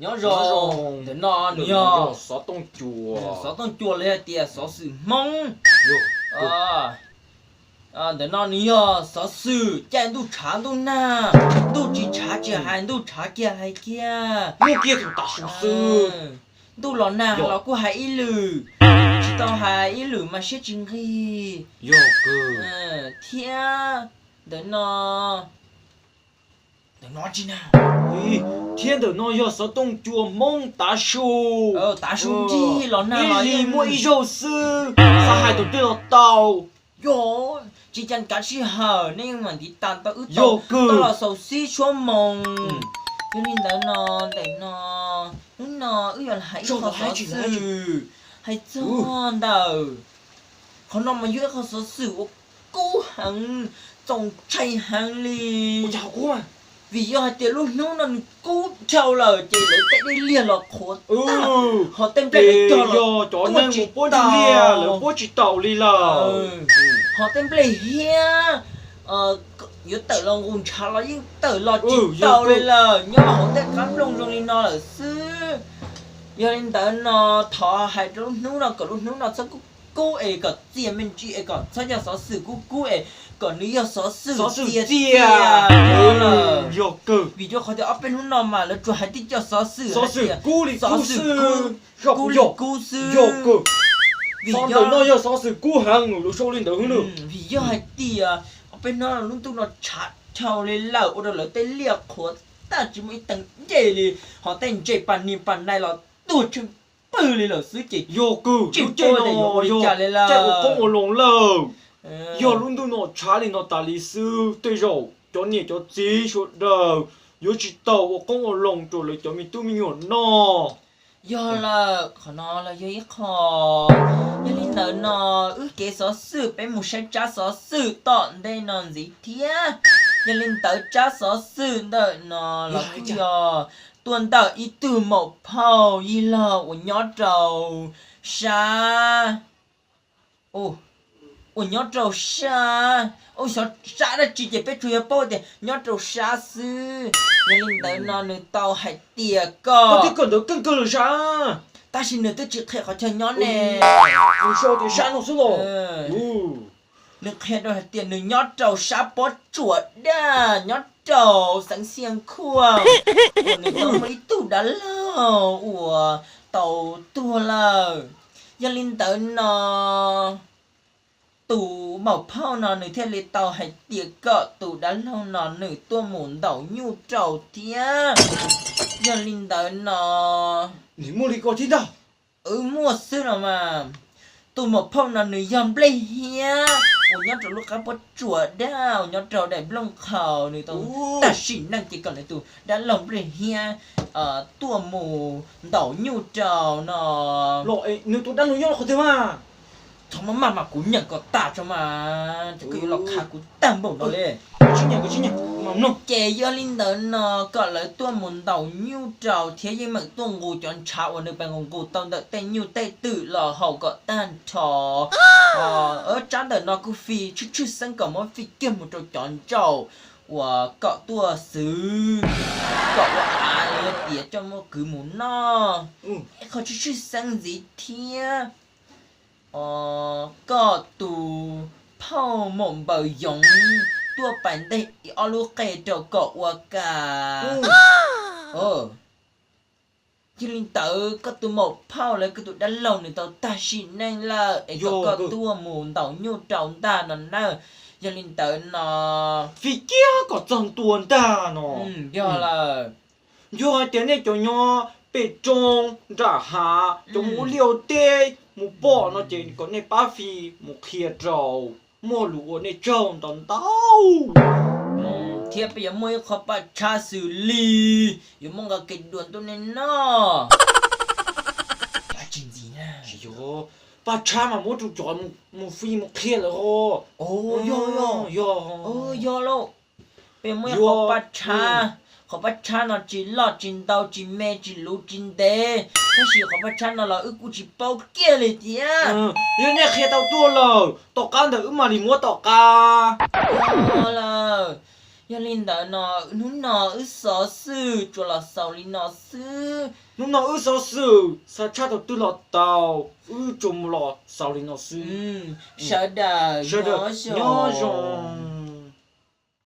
Nyob zoo, ntawm no nws yog xov tooj cua los yog tias xov xwm Hmoob. Ntawm no nws yog xov xwm caij ntuj tshav ntuj nag, ntuj tsis tshav tsis hais, ntuj tshav kiag hais kiag. Ntuj los nag los kuj hais ib lwm, tsis tau hais ib lwm mas siab tsis nqig. Thiab ntawm no, ntawm no tsis na, thiab ntawm no yog xov tooj cua Hmoob tav su. Tav su nrig los nag los yeej muaj ib zaug xwb, xav hais thaum twg los tau. Yog tsis cas kav sij hawm nej yeej mam ntiv tas tau wb tau los xaus xib suab moos. Yog li ntawd no, ntawm no, hnub no wb yuav hais ib qho xov xwm hais txog ntawm, qhov no mas yog ib qho xov xwm uas kub heev, txaus ntshai heev li. Vim yog hais tias lub hnub no nws kub dhau lawm ces lawv tej dej liag los qhuav tag, ho tej nplej lawv cog los cov neeg mus puab tsis tau li lawm. Ho tej nplej hiab yuav tawm los nqus ntshav los yeej tawm los tsis tau li lawm, nyob hauv tej qab nplooj zoo li no lawm xwb. Yog li ntawd no, thov hais rau lub hnub no kom lub hnub no txhob kub kub es kom txias me ntsis es kom txhob yog xov xwm kub kub es kom nws yog xov xwm txias txias. Vim rau qhov tias ob peb hnub no mas lawv tsuas hais tib co xov xwm, xov xwm kub li kub xwb. Vim yog, vim yog hais tias ob peb hnub no lub ntuj no tshav dhau li lawm ua rau lawv tej liaj qhuav tag tsis muaj ib teev ncej li, ho tej ntses pas niag pas nai los tuag tsheej pwg li lawm xwb ces yog kawg, tsis paub tias yuav ua li cas li lawm. Yog lub ntuj no tshav li no tas li xwb tej zaum cov niam cov txiv sawv daws yuav tsis tau ua qoob ua loo rau lawv cov me tub me nyuam noj. Yog lawm, qhov no los yog ib qho. Yog li ntawd no, wb kev xov xwm peb mus saib tsab xov xwm tom ntej no ntxiv thiab. Yog li ntawd tsab xov xwm ntawm no los kuj yog tuaj ntawm ib tug maum phauj yig log uas nyob rau sab, uas nyob rau sab, xyov sab dab tsi ces peb tsuas yog paub tias nyob rau sab xwb. Yog li ntawd no nws tau hais tias koj, tab sis nws twb tsis qhia qhov chaw nyob ne. Nws qhia rau hais tias nws nyob rau sab Pob Tsuas Daj nyob rau xeev Xiav Khuam, uas nws tau muaj ib tug dab laug uas tau tuag lawm. Yog li ntawd no tus maum phauj no nws thiaj li tau hais tias kom tus dab laug no nws tuaj mus ntaus nyuj rau thiab. Yog li ntawd no, nws muaj li ko thiab ntag. Wb muaj xwb no mas. Tus maum phauj no nws yog Nplej Hiab uas nyob rau lub qab Pob Tsuas Daj uas nyob rau daim nplooj qhaus, nws tau tag sim neej ces kom nws tus dab laug Nplej Hiab tuaj mus ntaus nyuj rau no. Los nws tus dab laug nyob qhov twg mas? Txhob maj maj mas kuv nyeem kom tas tso mas, ces koj yuav los khav kuv tag npaum no li. Ces yog li ntawd no kom lawv tuaj mus ntaus nyuj rau thiab yeej meem tuaj nqus cov ntshav uas nws pes nqus nqus tau ntawm tej nyuj tej twm los haus kom tag nrho. Tsab ntawm no kuj fi tshwj tshwj xeeb kom muab fi kiag mus rau cov ntsaum uas kom tuaj xwv, kom ua av los yog tias coj muab kwv mus noj. Ib qho tshwj tshwj xeeb ntxiv thiab. Koj tus phauj maum npaws yoov tuaj pais nteg ib ob lub qe rau kom ua kam. Yog li ntawd koj tus maum phauj los koj tus dab laug nws tau tag sim neej lawm es kom koj tuaj mus ntaus nyuj rau ntag no na. Yog li ntawd no, fi kiag kom txog ntua ntag no. Yog lawm. Yog hais tias nej cov nyob pem roob nram hav, cov mus ua liaj ua teb mus pom no ces kom nej pab fi mus qhia rau, muaj lus ua nej tsaug ntau ntau. Thiab peb yuav muaj ib qho paj tshab xws li yuav muaj nqa kev dua ntuj nej noj. Paj tshab mas muab rau cov mus fi mus qhia lawm ho. Yog, yog lauj. Peb muaj ib qho paj tshab, qhov paj tshab no tsis loj tsis ntau tsis me tsis luv tsis ntev, tab sis qhov paj tshab no los wb kuj tsis paub kiag li thiab. Yog nej qhia tau tuaj lawm tom qab ntawd wb mam li muab tom qab lawm. Yog li ntawd no, hnub no wb xov xwm tsuas los xaus li no xwb. Hnub no wb xov xwm xav tshaj thaum twg los tau, wb tsuas mus los xaus li no xwb. Sawv daws nyob zoo.